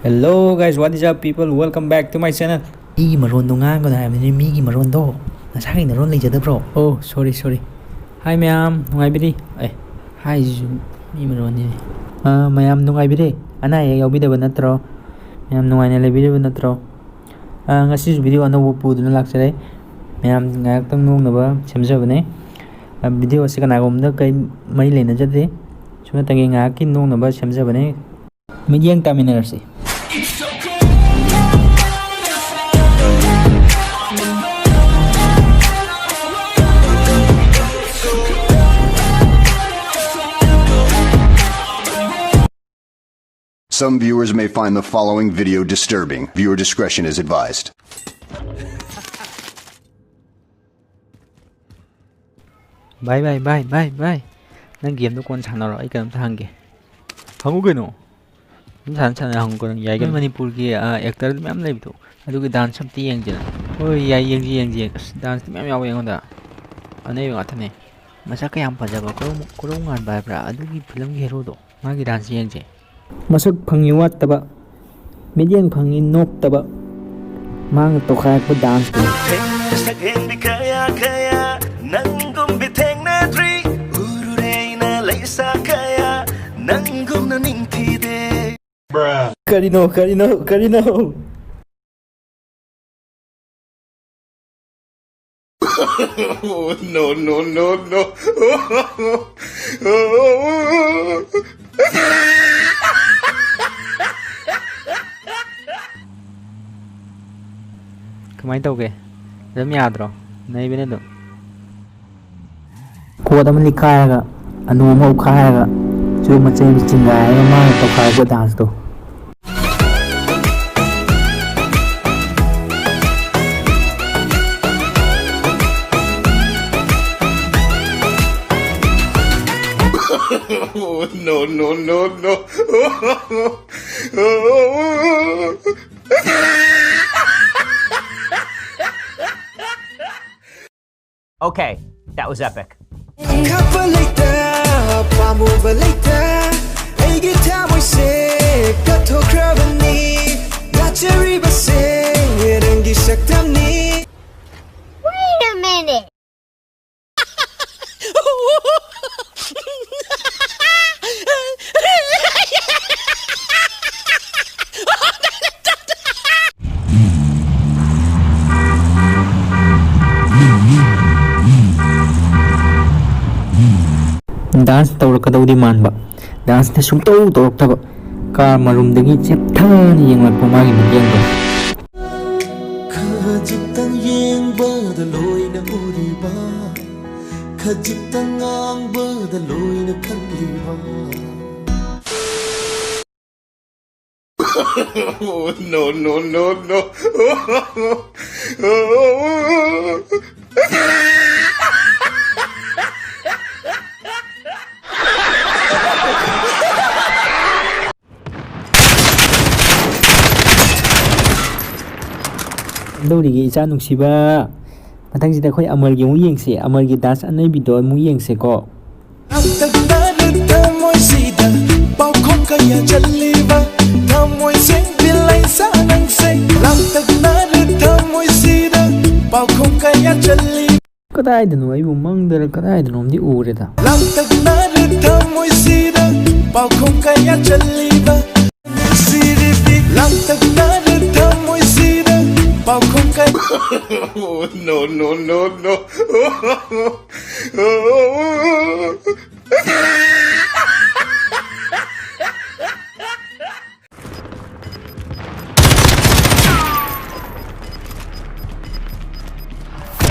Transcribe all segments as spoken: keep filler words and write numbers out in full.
Hello guys, what is up people? Welcome back to my channel. ꯃꯤꯒꯤ ꯃꯔꯣꯟꯗꯣ ꯉꯥꯡꯒꯅꯨ ꯍꯥꯏꯕꯅꯤ, ꯃꯤꯒꯤ ꯃꯔꯣꯟꯗꯣ꯫ ꯅꯁꯥꯒꯤ ꯅꯔꯣꯟ ꯂꯩꯖꯗꯕ꯭ꯔꯣ? Oh, sorry, sorry. Hi ꯃꯌꯥꯝ, ꯅꯨꯡꯉꯥꯏꯕꯤꯔꯤ? ꯑꯦ, ꯍꯥꯏꯁꯤꯁꯨ ꯃꯤ ꯃꯔꯣꯟꯅꯤꯅꯦ꯫ ꯑꯥ, ꯃꯌꯥꯝ ꯅꯨꯡꯉꯥꯏꯕꯤꯔꯤ? ꯑꯅꯥ ꯑꯌꯦꯛ ꯌꯥꯎꯕꯤꯗꯕ ꯅꯠꯇ꯭ꯔꯣ? ꯃꯌꯥꯝ ꯅꯨꯡꯉꯥꯏꯅ ꯂꯩꯕꯤꯔꯤꯕ ꯅꯠꯇ꯭ꯔꯣ? ꯑꯥ, ꯉꯁꯤꯁꯨ video ꯑꯅꯧꯕ ꯄꯨꯗꯨꯅ ꯂꯥꯛꯆꯔꯦ꯫ ꯃꯌꯥꯝ ꯉꯥꯏꯍꯥꯛꯇꯪ ꯅꯣꯛꯅꯕ ꯁꯦꯝꯖꯕꯅꯦ꯫ ꯑꯥ, video ꯑꯁꯤ ꯀꯅꯥꯒꯨꯝꯕꯗ ꯀꯔꯤ ꯃꯔꯤ ꯂꯩꯅꯖꯗꯦ꯫ ꯁꯨꯞꯅꯇꯪꯒꯤ ꯉꯥꯏꯍꯥꯛꯀꯤ ꯅꯣꯛꯅꯕ ꯁꯦꯝꯖꯕꯅꯦ꯫ ꯃꯤꯠꯌꯦꯡ ꯇꯥꯃꯤꯟꯅꯔꯁꯤ꯫ Some viewers may find the following video disturbing. Viewer discretion is advised. Bye, bye, bye, bye, bye. ꯅꯪ gameꯗꯣ ꯀꯣꯟꯅ ꯁꯥꯟꯅꯔꯣ, ꯑꯩ ꯀꯩꯅꯣꯝꯇ ꯍꯪꯒꯦ꯫ ꯍꯪꯉꯨ ꯀꯩꯅꯣ꯫ ꯑꯗꯨꯝ ꯁꯥꯟꯅ ꯁꯥꯟꯅ ꯍꯪꯉꯨ ꯀꯩꯅꯣ, ꯌꯥꯏ ꯀꯩꯅꯣ꯫ ꯎꯝ꯫ ꯃꯅꯤꯄꯨꯔꯒꯤ, ꯑ, actor ꯃꯌꯥꯝ ꯂꯩꯕꯗꯣ, ꯑꯗꯨꯒꯤ dance ꯑꯝꯇ ꯌꯦꯡꯁꯤꯅ꯫ ꯍꯣꯏ, ꯌꯥꯏ, ꯌꯦꯡꯁꯤ, ꯌꯦꯡꯁꯤ꯫ ꯑꯁ, danceꯇꯤ ꯃꯌꯥꯝ ꯌꯥꯎꯋꯦ ꯑꯩꯉꯣꯟꯗ꯫ ꯑꯅꯩꯕ ꯉꯥꯛꯇꯅꯦ꯫ ꯃꯁꯛꯀ ꯌꯥꯝ ꯐꯖꯕ, ꯀꯣꯔꯧ, ꯀꯣꯔꯧ ꯉꯥꯟꯕ ꯍꯥꯏꯕ꯭ꯔꯥ? ꯑꯗꯨꯒꯤ filmꯒꯤ heroꯗꯣ꯫ ꯃꯥꯒꯤ dance ꯌꯦꯡꯁꯦ꯫ ꯃꯁꯛ ꯐꯪꯉꯤ ꯋꯥꯠꯇꯕ, ꯃꯤꯠꯌꯦꯡ ꯐꯪꯉꯤ ꯅꯣꯞꯇꯕ, ꯃꯥꯅ ꯇꯧꯈꯥꯏꯔꯛꯄ danceꯇꯨꯅꯤ꯫ ꯊꯦꯡꯅ ꯁꯛꯍꯦꯟꯕꯤ ꯀꯌꯥ ꯀꯌꯥ, ꯅꯪꯒꯨꯝꯕꯤ ꯊꯦꯡꯅꯗ꯭ꯔꯤ꯫ ꯎꯔꯨꯔꯦ ꯑꯩꯅ ꯂꯩꯁꯥ ꯀꯌꯥ, ꯅꯪꯒꯨꯝꯅ ꯅꯤꯡꯊꯤꯗꯦ꯫ ꯀꯔꯤꯅꯣ, ꯀꯔꯤꯅꯣ, ꯀꯔꯤꯅꯣ? No, no, no, no. ꯀꯃꯥꯏꯅ ꯇꯧꯒꯦ? ꯑꯗꯨꯝ ꯌꯥꯗ꯭ꯔꯣ? ꯅꯩꯕꯅꯦ ꯑꯗꯨꯝ꯫ ꯀꯣꯠ ꯑꯃ ꯂꯤꯈꯥꯏꯔꯒ, ꯑꯅꯨ ꯑꯃ ꯎꯞꯈꯥꯏꯔꯒ, ꯆꯨꯔꯨꯞ ꯃꯆꯩ ꯑꯃ ꯆꯤꯡꯒꯥꯏꯔꯒ ꯃꯥꯅ ꯇꯧꯈꯥꯏꯔꯛꯄ danceꯇꯣ꯫ No, no, no, no. Okay, that was epic. ꯈꯠꯄ ꯂꯩꯇ, ꯄꯥꯝꯃꯨꯕ ꯂꯩꯇ, ꯑꯩꯒꯤ ꯊꯃꯣꯏꯁꯦ ꯀꯠꯊꯣꯛꯈ꯭ꯔꯕꯅꯤ, ꯂꯥꯠꯆꯔꯤꯕꯁꯦ ꯅꯪꯒꯤ ꯁꯛꯇꯝꯅꯤ꯫ Wait a minute. ꯗꯥꯟꯁ ꯇꯧꯔꯛꯀꯗꯧꯗꯤ ꯃꯥꯟꯕ, ꯗꯥꯟꯁꯇꯤ ꯁꯨꯡꯇꯧ ꯇꯧꯔꯛꯇꯕ꯫ ꯀꯥꯔ ꯃꯔꯨꯝꯗꯒꯤ ꯆꯦꯞꯊꯅ ꯌꯦꯡꯂꯛꯄ ꯃꯥꯒꯤ ꯃꯤꯠꯌꯦꯡꯗꯣ꯫ ꯈꯖꯤꯛꯇꯪ ꯌꯦꯡꯕꯗ ꯂꯣꯏꯅ ꯎꯔꯤꯕ, ꯈꯖꯤꯛꯇꯪ ꯉꯥꯡꯕꯗ ꯂꯣꯏꯅ ꯈꯜꯂꯤꯕ꯫ Oh, no, no, no, no. ꯀꯝꯗꯧꯔꯤꯒꯦ ꯏꯆꯥ ꯅꯨꯡꯁꯤꯕ? ꯃꯊꯪꯁꯤꯗ ꯑꯩꯈꯣꯏ ꯑꯃꯔꯒꯤ ꯑꯃꯨꯛ ꯌꯦꯡꯁꯦ, ꯑꯃꯔꯒꯤ ꯗꯥꯟꯁ ꯑꯅꯩꯕꯤꯗꯣ ꯑꯃꯨꯛ ꯌꯦꯡꯁꯦꯀꯣ꯫ ꯂꯥꯡꯇꯛꯅꯔ ꯊꯃꯣꯏꯁꯤꯗ ꯄꯥꯎꯈꯣꯡ ꯀꯌꯥ ꯆꯜꯂꯤꯕ, ꯊꯃꯣꯏ ꯁꯦꯡꯕꯤ ꯂꯩꯁꯥ ꯅꯪꯁꯦ꯫ ꯂꯥꯡꯇꯛꯅꯔ ꯊꯃꯣꯏꯁꯤꯗ ꯄꯥꯎꯈꯣꯡ ꯀꯌꯥ ꯆꯜꯂꯤ꯫ ꯀꯗꯥꯏꯗꯅꯣ ꯑꯩꯕꯨ ꯃꯪꯗꯔ ꯀꯗꯥꯏꯗꯅꯣꯝꯗꯤ ꯎꯔꯦꯗ꯫ ꯂꯥꯡꯇꯛꯅꯔ ꯊꯃꯣꯏꯁꯤꯗ ꯄꯥꯎꯈꯣꯡ ꯀꯌꯥ ꯆꯜꯂꯤꯕ꯫ ꯁꯤꯔꯤꯕꯤ ꯂꯥꯡꯇꯛꯅꯔ ꯊꯃꯣꯏꯁꯤꯗ ꯄꯥꯎꯈꯣꯡ ꯀꯌꯥ꯫ Oh, no, no, no, no.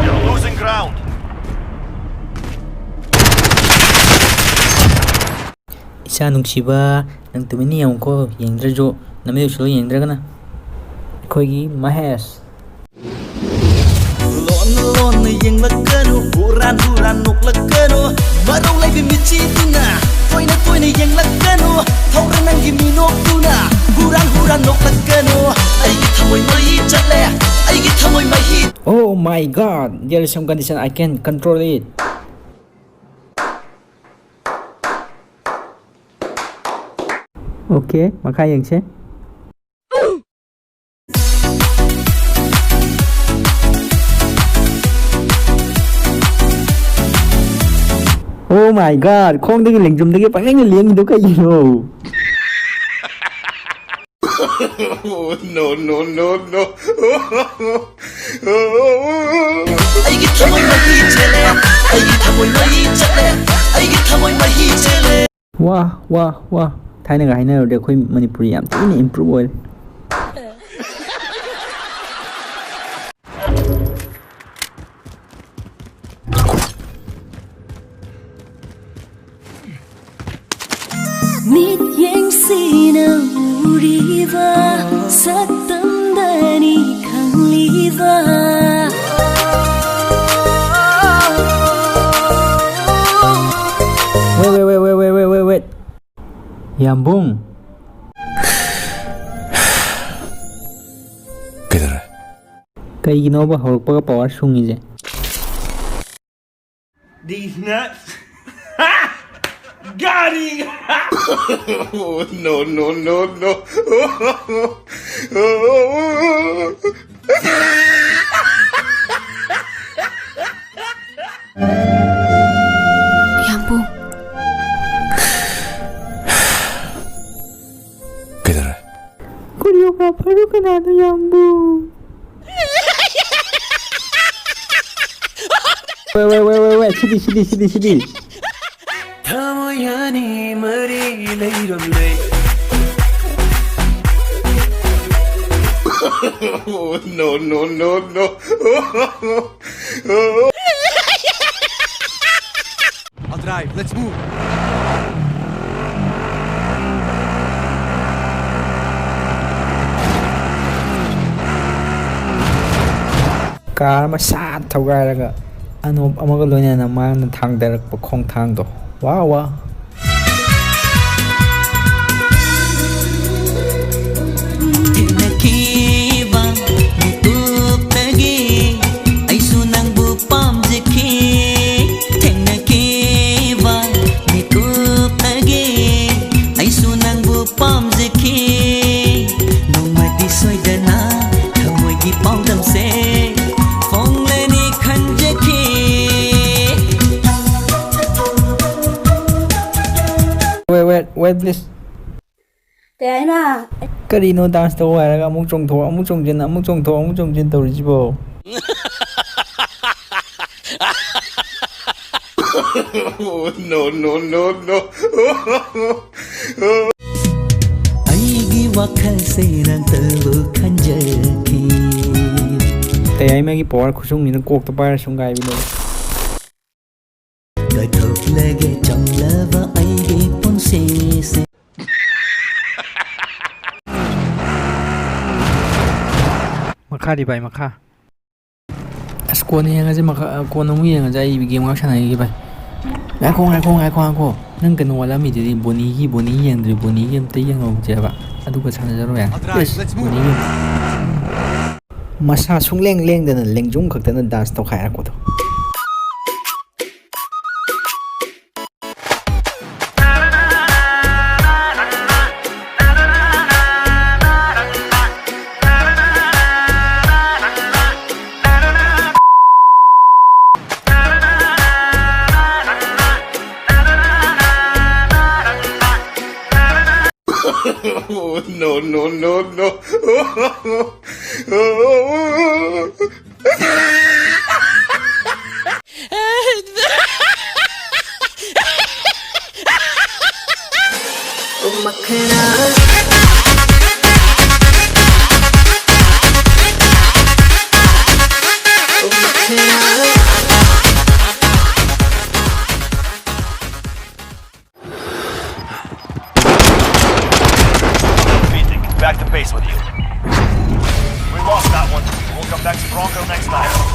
You're losing ground. ꯏꯆꯥ ꯅꯨꯡꯁꯤꯕ, ꯅꯪ ꯇꯨꯃꯤꯟꯅ ꯌꯦꯡꯉꯨꯀꯣ, ꯌꯦꯡꯗ꯭ꯔꯁꯨ ꯅꯃꯤꯠ ꯎꯏꯁꯤꯜꯂꯣ, ꯌꯦꯡꯗ꯭ꯔꯒꯅ꯫ ꯑꯩꯈꯣꯏꯒꯤ ꯃꯍꯦꯁ꯫ ꯂꯣꯟꯅ ꯂꯣꯟꯅ ꯌꯦꯡꯂꯛꯀꯅꯨ, ꯍꯨꯔꯥꯟ ꯍꯨꯔꯥꯟ ꯅꯣꯛꯂꯛꯀꯅꯨ, ꯃꯔꯧ ꯂꯩꯕꯤ ꯃꯤꯠꯁꯤꯗꯨꯅ ꯇꯣꯏꯅ ꯇꯣꯏꯅ ꯌꯦꯡꯂꯛꯀꯅꯨ, ꯊꯧꯔ ꯅꯪꯒꯤ ꯃꯤꯅꯣꯛꯇꯨꯅ ꯍꯨꯔꯥꯟ ꯍꯨꯔꯥꯟ ꯅꯣꯛꯂꯛꯀꯅꯨ꯫ ꯑꯩꯒꯤ ꯊꯃꯣꯏ ꯃꯍꯤ ꯆꯠꯂꯦ, ꯑꯩꯒꯤ ꯊꯃꯣꯏ ꯃꯍꯤ꯫ Oh my God, there is some condition I can't control it. Okay, ꯃꯈꯥ ꯌꯦꯡꯁꯦ꯫ Oh my God, ꯈꯣꯡꯗꯒꯤ ꯂꯦꯡꯖꯨꯝꯗꯒꯤ ꯄꯪꯂꯦꯡꯗ ꯂꯦꯡꯉꯤꯗꯣ ꯀꯩꯒꯤꯅꯣ? No, no, no, no. ꯑꯩꯒꯤ ꯊꯃꯣꯏ ꯃꯍꯤ ꯆꯦꯜꯂꯦ, ꯑꯩꯒꯤ ꯊꯃꯣꯏ ꯃꯍꯤ ꯆꯦꯜꯂꯦ, ꯑꯩꯒꯤ ꯊꯃꯣꯏ ꯃꯍꯤ ꯆꯦꯜꯂꯦ꯫ ꯋꯥ, ꯋꯥ, ꯋꯥ꯫ ꯊꯥꯏꯅꯒ ꯍꯥꯏꯅꯔꯨꯔꯗꯤ ꯑꯩꯈꯣꯏ ꯃꯅꯤꯄꯨꯔꯤ ꯌꯥꯝ ꯊꯤꯅ improve ꯑꯣꯏꯔꯦ꯫ ꯃꯤꯠꯌꯦꯡꯁꯤꯅ ꯎꯔꯤꯕ ꯁꯛꯇꯝꯗꯅꯤ ꯈꯪꯂꯤꯕ꯫ Wait, wait, wait, wait, wait, wait, wait, wait. ꯌꯥꯝꯕꯨꯡ꯫ ꯀꯩꯗꯧꯔꯦ? ꯀꯩꯒꯤꯅꯣꯕ ꯍꯧꯔꯛꯄꯒ power ꯁꯨꯡꯉꯤꯁꯦ? These nuts. Got him. No, no, no, no. ꯌꯥꯝꯕꯨꯡ꯫ ꯀꯩꯗꯧꯔꯦ? Choreographer ꯗꯨ ꯀꯅꯥꯅꯣ, ꯌꯥꯝꯕꯨꯡ? Wait, wait, wait, wait, wait. ꯁꯤꯗꯤ, ꯁꯤꯗꯤ, ꯁꯤꯗꯤ, ꯁꯤꯗꯤ꯫ ꯊꯃꯣꯏ ꯑꯅꯤ ꯃꯔꯤ ꯂꯩꯔꯝꯂꯦ꯫ No, no, no, no. I'll drive. Let's move. Car ꯑꯃ ꯁꯥꯠ ꯊꯧꯒꯥꯏꯔꯒ ꯑꯅꯣꯞ ꯑꯃꯒ ꯂꯣꯏꯅꯅ ꯃꯥꯅ ꯊꯥꯡꯗꯔꯛꯄ ꯈꯣꯡꯊꯥꯡꯗꯣ꯫ ꯋꯥ ꯋꯥ꯫ ꯊꯦꯡꯅꯈꯤꯕ ꯃꯤꯀꯨꯞꯇꯒꯤ ꯑꯩꯁꯨ ꯅꯪꯕꯨ ꯄꯥꯝꯖꯈꯤ꯫ ꯊꯦꯡꯅꯈꯤꯕ ꯃꯤꯀꯨꯞꯇꯒꯤ ꯑꯩꯁꯨ ꯅꯪꯕꯨ Quiet, please. ꯀꯩ ꯍꯥꯏꯅꯣ? ꯀꯔꯤꯅꯣ dance ꯇꯧ ꯍꯥꯏꯔꯒ ꯑꯃꯨꯛ ꯆꯣꯡꯊꯣꯛ, ꯑꯃꯨꯛ ꯆꯣꯡꯁꯤꯟ, ꯑꯃꯨꯛ ꯆꯣꯡꯊꯣꯛ, ꯑꯃꯨꯛ ꯆꯣꯡꯁꯤꯟ ꯇꯧꯔꯤꯁꯤꯕꯣ? Oh, no, no, no, no. ꯑꯩꯒꯤ ꯋꯥꯈꯜꯁꯦ ꯅꯪꯇꯕꯨ ꯈꯟꯖꯈꯤ꯫ ꯇꯌꯥꯏꯃꯒꯤ power ꯈꯨꯁꯨꯡꯅꯤꯅ ꯀꯣꯛꯇ ꯄꯥꯏꯔ ꯁꯨꯝ ꯒꯥꯏꯕꯤꯅꯦ꯫ ꯀꯠꯊꯣꯛꯂꯒꯦ ꯆꯝꯂꯕ ꯑꯩꯒꯤ ꯄꯨꯟꯁꯤꯁꯦ꯫ ꯃꯈꯥꯗꯤ ꯚꯥꯏ, ꯃꯈꯥ꯫ ꯑꯁ, ꯀꯣꯟꯅ ꯌꯦꯡꯉꯁꯦ, ꯃꯈꯥ, ꯀꯣꯟꯅ ꯑꯃꯨꯛ ꯌꯦꯡꯉꯁꯦ, ꯑꯩ game ꯉꯥꯛ ꯁꯥꯟꯅꯈꯤꯒꯦ ꯚꯥꯏ꯫ ꯉꯥꯏꯈꯣ, ꯉꯥꯏꯈꯣ, ꯉꯥꯏꯈꯣ, ꯉꯥꯏꯈꯣ꯫ ꯅꯪ ꯀꯩꯅꯣ ꯋꯥꯠꯂꯝꯃꯤꯗꯨꯗꯤ, ꯕꯣꯅꯤꯒꯤ, ꯕꯣꯅꯤ ꯌꯦꯡꯗ꯭ꯔꯤ, ꯕꯣꯅꯤꯒꯤ ꯑꯝꯇ ꯌꯦꯡꯍꯧꯁꯦꯕ, ꯑꯗꯨꯒ ꯁꯥꯟꯅꯖꯔꯣ ꯌꯥꯔꯦ꯫ Alright, is, let's move. ꯕꯣꯅꯤ ꯌꯦꯡ-, ꯃꯁꯥ ꯁꯨꯡꯂꯦꯡ ꯂꯦꯡꯗꯅ ꯂꯦꯡꯖꯨꯝ ꯈꯛꯇꯅ dance ꯇꯧꯈꯥꯏꯔꯛꯄꯗꯣ꯫ Oh, no, no, no, no. Back to base with you. We lost that one. We'll come back stronger next time.